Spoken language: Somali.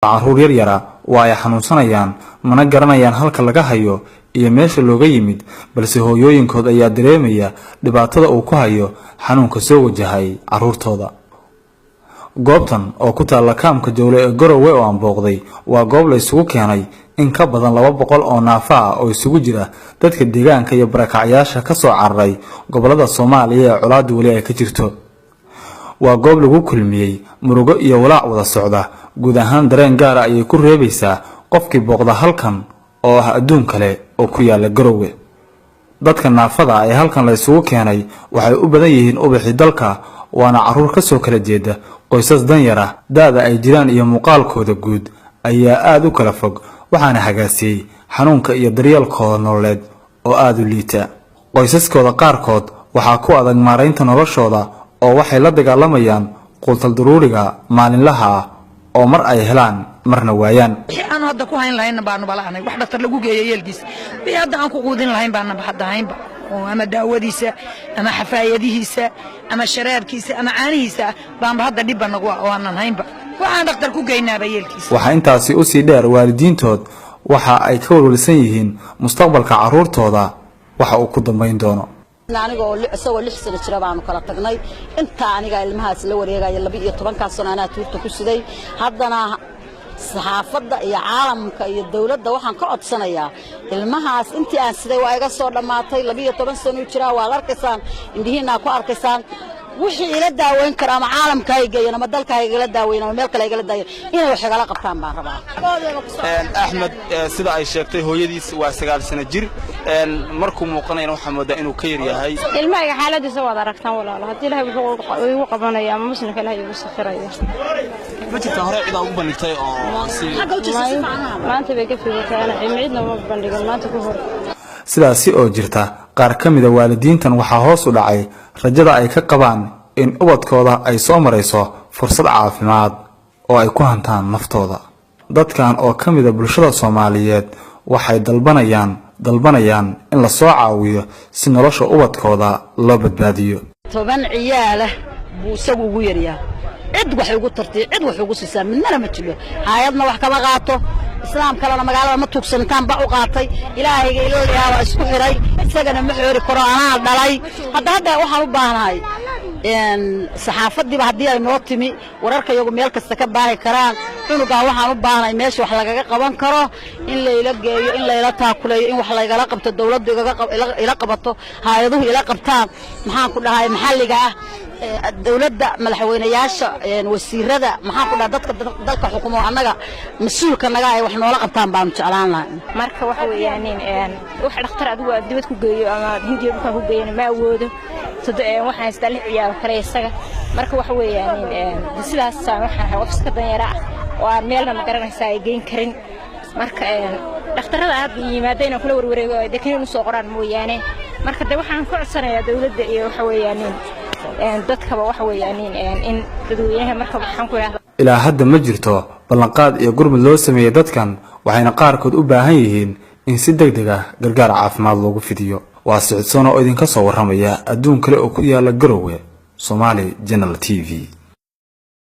Caruur yar yara waa ay xanuunsanayaan, mana garanayaan halka laga hayo iyo meesha looga yimid, balse hooyooyinkood ayaa dareemaya dhibaatada uu ku hayo xanuunka soo wajahay caruurtooda. Goobtan oo ku taalla kaamka Jowle ee Garowe oo aan booqday waa goob la isugu keenay in ka badan 200 oo naafa ah oo isugu jira dadka deegaanka iyo barakacyaasha ka soo cararay gobolada Soomaaliya ee colaaddu weli ay ka jirto. Waa goob lagu kulmiyey murugo iyo walaac wada socda. Guud ahaan dareen gaara ayay ku reebaysaa qofkii booqda halkan oo ah adduun kale oo ku yaala Garowe. Dadka naafada ee halkan la isugu keenay waxay u badan yihiin ubaxii dalka, waana caruur ka soo kala jeeda qoysas danyar ah. Da'da ay jiraan iyo muuqaalkooda guud ayaa aada u kala fog, waxaana hagaasiyey xanuunka iyo daryeelkooda nololeed oo aada u liita. Qoysaskooda qaarkood waxaa ku adag maaraynta noloshooda oo waxay la dagaalamayaan quutal daruuriga maalinlaha ah oo mar ay helaan marna waayaan. Wixii aanu hadda ku hayn lahaynna baanu bala'nay, wax dhaktar lagu geeyo yeelkiisa. Wixii hadda aan ku quudin lahayn baanaba hadda haynba, oo ama daawadiisa ama xafaayadihiisa ama sharaabkiisa ama caanihiisa baanba hadda dhibba nagu ah oo aanan haynba waxaan dhakhtar ku geynaaba yeelkiisa. Waxaa intaasi usii dheer, waalidiintood waxa ay ka walwalsan yihiin mustaqbalka carruurtooda waxa uu ku dambayn doono. Anigoo isagoo 6 sano jira baanu kala tagnay. Intaa anigaa ilmahaas la wareegaya, 12-kaas sano anaa tuurta ku siday. Haddana saxaafadda iyo caalamka iyo dawladda waxaan ka codsanayaa, ilmahaas intii aan siday waa iga soo dhammaatay. 12 sanuu jiraa, waad arkaysaan, indhihiinaa ku arkaysaan. Wixii ila daaweyn kara ama caalamka hay geeyan ama dalka ha igala daaweyn ama meel kale igala daaweyn, inay wax igala qabtaan baan rabaa. Axmed, sida ay sheegtay hooyadiis, waa 9 sano jir. Markuu muuqanayana waxaa moodaa inuu ka yar yahay. Ilmahayga xaaladiisa waad aragtaan, walaalo. Haddii Ilahay wuxuu igu qabanaya ama muslimka Ilahay igu safirayo. Ma jirtaa hore cidaa ugu bandhigtay oo si Maanta bay ka figatay, ana cidna uma bandhigin maanta ku hor. Sidaasi oo jirta, qaar ka mida waalidiintan waxaa hoos u dhacay rajada ay ka qabaan in ubadkooda ay soo marayso fursad caafimaad oo ay ku hantaan naftooda. Dadkan oo ka mida bulshada Soomaaliyeed waxay dalbanayaan in la soo caawiyo si nolosha ubadkooda loo badbaadiyo. 10 ciyaalah buu isagu ugu yaryaa. Cid wax ugu tartay, cid wax ugu siisaa midnana ma jiro. Haayadna wax kama qaato, islaam kalena magaalada ma tuugsan. Intaan bac u qaatay, Ilaahayga ilolayaa waa isku xiray, isagana ma xoori karo, anaa dhalay. Hadda waxaan u baahnahay saxaafaddiiba haddii ay noo timi, wararka iyagu meel kasta ka baahi karaan. Cunugaa waxaan u baahnahay meesha wax lagaga qaban karo in layla geeyo, in layla taakuleeyo, in wax laygala qabto, dawladdu ila qabato, hay-aduhu ila qabtaan, maxaan ku dhahay, maxalliga ah, dawladda, madaxweynayaasha, wasiirada, maxaan ku dhahay, dadka dalka xukumo, annaga mas-uulka naga ay wax noola qabtaan baanu jeclaan lahay. Marka waxa weeyaan, wax dhakhtar adigu aad dibad ku geeyo ama Hindiya dhulkaa ku geeyana ma awoodo. Waxaan haystaa lix ciyaaro kale isaga. Marka waxa weeyaan, sidaasaan waxaan ahay qof iska danyara ah oo aan meelna ma garanaysaa ay geyn karin. Marka dhakhtarada hadda yimaada inaan kula warwareego oo dee kaniin usoo qoraan mooyaane. Marka de waxaan ka codsanayaa dawladda iyo waxa weeyaan dadkaba, waxa weeyaan in dadweynaha, marka waxaan ku idhahdaa. Ilaa hadda ma jirto ballanqaad iyo gurmud loo sameeyey dadkan, waxayna qaarkood u baahan yihiin in si deg deg ah gargaar caafimaad loogu fidiyo. Waa Sicid Sono oo idinka soo warramaya adduun kale oo ku yaala Garowe, Somali Channel TV.